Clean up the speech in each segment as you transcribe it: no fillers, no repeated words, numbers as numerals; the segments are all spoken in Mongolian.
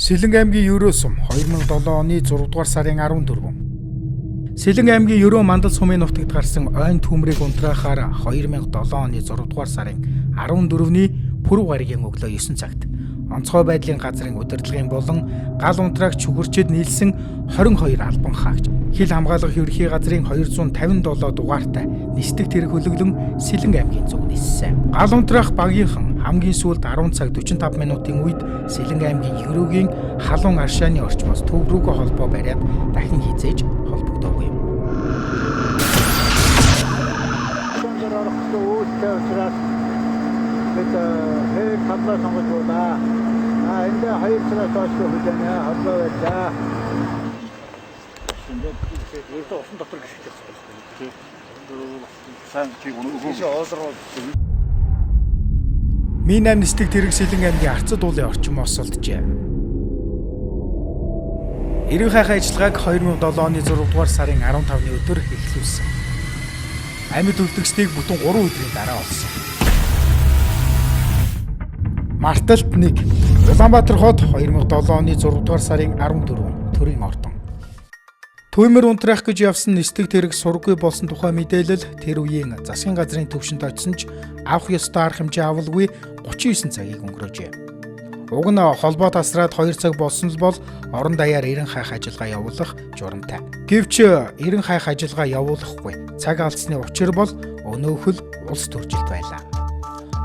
Сэлэнг аймгийн Ерөө сум 2007 оны 6 дугаар сарын 14. Сэлэнг аймгийн Ерөө Мандал сумын нутагт гарсан ойн төмрийг унтраахаар 2007 оны 6 дугаар сарын 14-ний пүрэв гарагийн өглөө 9 цагт онцгой байдлын газрын удирдлагын болон гал унтраагч шүгэрчэд нийлсэн 22 албан хаагч хил хамгаалах ерөнхий газрын 257 дугаартай нисдэг тэрэг хөлөглөн Сэлэнг аймгийн зүг ниссэн. Гал унтраах багийнхан хамгийн сүүлд 10 цаг 45 минутын үед Сэлэнг аймгийн Ерөөгийн халуун аршааны орчмоос төв рүүгээ холбоо бариад дахин хизээж холбогдоогүй юм. Өндөр орох гэсэн үүдтэй учраас бид хэр таблаа сонгож буулаа. А энд хоёр цагаас хойш хүлээнэ холбоо байлаа. Ердөө усан дотор гიშгэж явсан байна. Сайн чиг өгөө. Ми-8 нисдэг тэрэг Сэлэнг аймгийн Арцад уулын орчин осолджээ. Эрен хайхын ажиллагааг 2007 оны 6 дугаар сарын 15-ны өдөр эхлүүлсэн. Амьд үлдгэснийг бүтэн 3 өдрийн дараа олсон. Марталт 1. Улаанбаатар хот 2007 оны 6 дугаар сарын 14 төрийн ордон. Туймэр унтраах гэж явсан нисдэг тэрэг сурггүй болсон тухай мэдээлэл тэр үеийн засгийн газрын төвшөнд очисон ч авах ёстой арга хэмжээ авалгүй 39 цагийг өнгөрөөжээ. Уг нь холбоо тасраад 2 цаг болсон л бол орон даяар эрен хайх ажиллагаа явуулах журамтай. Гэвч эрен хайх ажиллагаа явуулахгүй цаг алдсны учир бол өнөөхөл улс төржилт байлаа.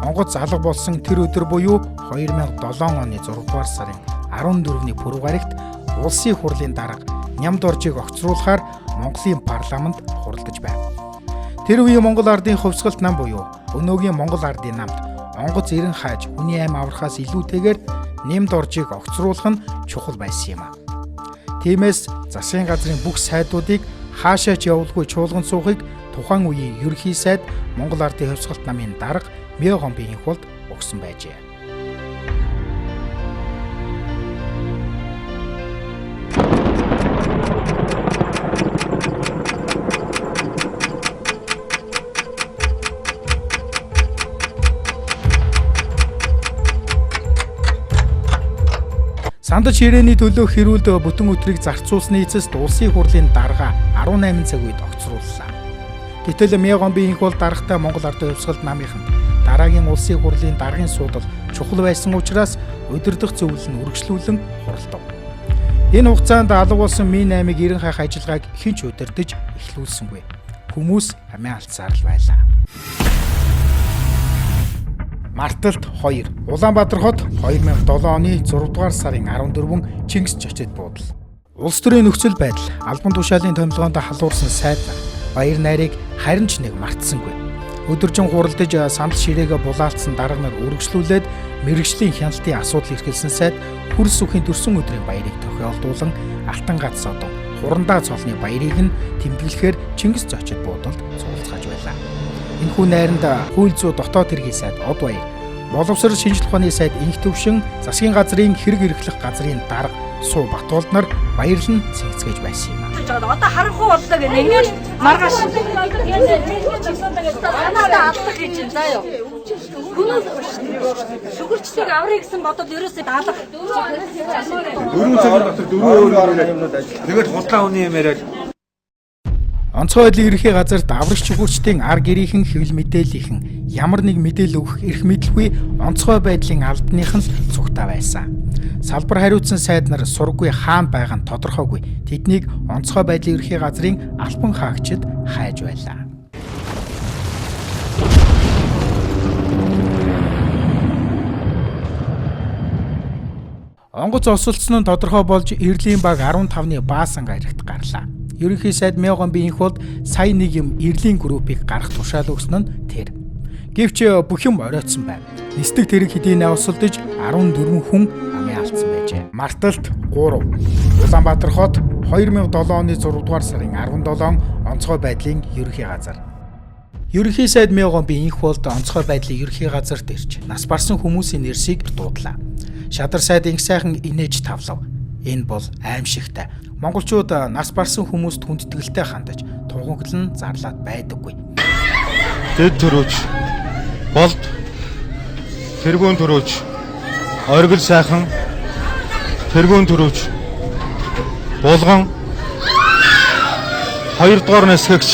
Онгоц алга болсон тэр өдөр буюу 2007 оны 6 дугаар сарын 14-ний пүрэв гарагт улсын хурлын дарга Нямдоржийг огцруулахаар Монголын парламент хуралдаж байв. Тэр үеийн Монгол ардын хувьсгалт нам буюу өнөөгийн Монгол ардын намд онгоц эрен хайж хүний ам аврахаас илүүтэйгээр Нямдоржийг огцруулах нь чухал байсан юм а. Тиймээс засгийн газрын бүх сайдуудыг хаашаа ч явуулгүй чуулган суухыг тухайн үеийн ерөнхий сайд Монгол Ардын хувьсгалт намын дарга Мёгомбийн инхулд өгсөн байжээ. Сандаж ширээний төлөө хэрүүлд бүтэн өдрийг зарцуулсны эцэст улсын хурлын дарга 18 цаг үед огцрууллаа. Гэтэл Мягомбийн инх бол даргатай Монгол Ардын хувьсгалт намынханд дараагийн улсын хурлын даргын суудал чухал байсан учраас удирдах зөвлөл нь үргэлжлүүлэн хуралдав. Энэ хугацаанд алга болсон Ми-8-ыг эрен хайх ажиллагааг хэн ч удирдах эхлүүлсэнгүй. Хүмүүс амиа алдсаар л байлаа. Марталт 2. Улаанбаатар хот 2007 оны 6 дугаар сарын 14 Чингис жочид буудал. Улс төрийн нөхцөл байдал албан тушаалын томилгоонд халуурсан сайд нар баяр найрыг харин ч нэг мартсангүй. Өдөржин хуралдаж сандал ширээгээ булаалтсан дарга нар үргэлжлүүлээд мэрэгжлийн хяналтын асуудал эрхэлсэн сайд хөрс үхийн төрсөн өдрийн баярыг тохиолдуулан алтан гац содон хурандаа цолны баярыг нь тэмдэглэхээр Чингис зочид буудалд цуглацгааж байлаа. Энэхүү найранд хууль зүй дотоод хэргийн сайд Од Баяр, боловсрол шинжлэх ухааны сайд Инх Төвшин, засгийн газрын хэрэг эрхлэх газрын дарга Суу Батуулд нар баярлан цэгцгээж байсан юм. Одоо харанхуй боллоо гэнэ. Ингээд маргааш. Санаатаа алдаг гэж юм заа юу. Хүнээс шүгэрчдийг аврыг гэсэн бодол ерөөсөө даалга. 4 цагийн дотор дөрөв өөр өөр юмнууд ажиллаа. Тэгээд худлаа хүний юм яриад Онцгой байдлын ерөнхий газарт аврагч шүгүүрчдийн ар гэрийнхэн хэвлэл мэдээллийнхэн ямар нэг мэдээлэл өгөх эрх мэдэлгүй онцгой байдлын албаных нь цугтаа байсан. Салбар хариуцсан сайд нар сурггүй хаан байгаа нь тодорхойгүй. Тэднийг онцгой байдлын ерөнхий газрын албан хаагчид хайж байлаа. Онгоц осолцсон нь тодорхой болж Эрлийн баг 15-ны баасан гарагт гарлаа. Ерөнхий сайд Мягомби инх болд сая нэг юм Эрлийн группийг гаргах тушаал өгсөн нь тэр. Гэвч бүх юм оройтсон байв. Нисдэг тэрэг хэдийнэ осолдож 14 хүн амиа алдсан байжээ. Марталт 3. Улаанбаатар хот 2007 оны 6 дугаар сарын 17 онцгой байдлын ерөнхий газар. Ерөнхий сайд Мягомби инх болд онцгой байдлын ерөнхий газарт ирж нас барсан хүмүүсийн нэрсийг дуудлаа. Шадар сайд инх сайхан инээж тавлав. Энэ бол аимшигтай. Монголчууд нас барсан хүмүүст хүндэтгэлтэй хандаж тунхаглан зарлаад байдаггүй. Дэд төрөөч болд тэргүүн төрөөч оргил сайхан Тэргүүн төрөвч Булган 2 дугаар нисгэгч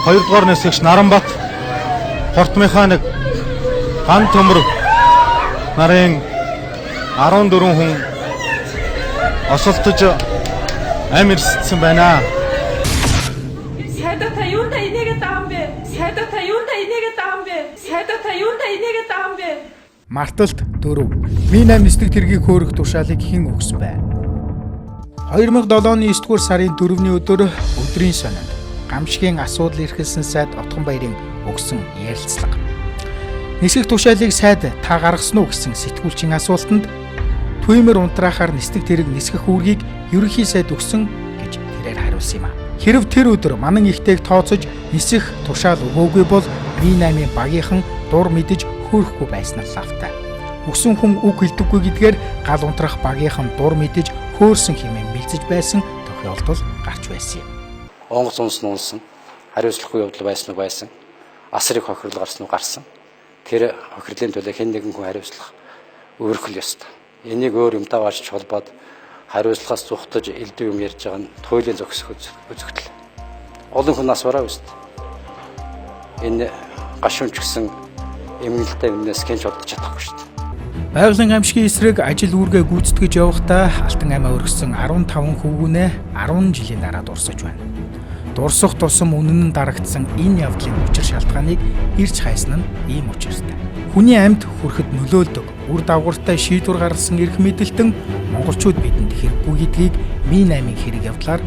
2 дугаар нисгэгч Наранбат хорт механик Ган төмөр нарын 14 хүн осолтож амь эрсдсэн байна. Сайдаа та юунда инээгээд байгаа юм бэ? Сайдаа та юунда инээгээд байгаа юм бэ? Сайдаа та юунда инээгээд байгаа юм бэ? Марталт 4. Ми-8 нисдэг тэргийг хөөрөх тушаалыг хэн өгсөн бэ? 2007 оны 9 дугаар сарын 4-ний өдөр өдрийн сонинд гамшигын асуудал эрхэлсэн сайд Отгонбаярын өгсөн ярилцлага. Нисэх тушаалыг сайд та гаргасан уу гэсэн сэтгүүлчийн асуултанд Туймэр унтраахаар нисдэг тэрэг нисгэх үүргийг ерөнхий сайд өгсөн гэж тэрээр хариулсан юм а. Хэрв тэр өдөр манан ихтэйг тооцож нисэх тушаал өгөөгүй бол Ми-8-ийн багийнхан дур мэдэж хөөрөхгүй байсан нь лавтай. Өгсөн хүн үг хэлдэггүй гэдгээр гал унтрах багийнхан дур мэдэж хөөрсөн хэмээн мэлзэж байсан тохиолдол гарч байсан юм. Онгоц унсан унсан. Хариуцлагагүй явдал байсан уу байсан. Асар их хохирол гарсан уу гарсан. Тэр хохирлын төлөө хэн нэгэн хүн хариуцлах өөрхөл ёстой. Энийг өөр юмтай баашч холбоод хариуцлагаас зүхтаж элдв юм ярьж байгаа нь туйлын зохисох үзэгдэл. Олон хүн нас бараа өст. Энэ гашуунч гэсэн эмгэнэлтэй өмнөөс гэнж бодож чадахгүй шүү дээ. Байгалийн аймшгийн эсрэг ажил үүргээ гүйцэтгэж явахдаа Алтан аймаа өргөсөн 15 хөвгүнээ 10 жилийн дараа дурсаж байна. Дурсах тусам үнэн нь дарагдсан энэ явдлын учир шалтгааныг ирж хайсан нь ийм учиртай. Хүний амьд хүрэхэд нөлөөлдөг үр дагавартай шийдвэр гаргасан эрх мэдэлтэн монголчууд бидэнд хэрэггүй гэдгийг Ми-8-ын хэрэг явдлаар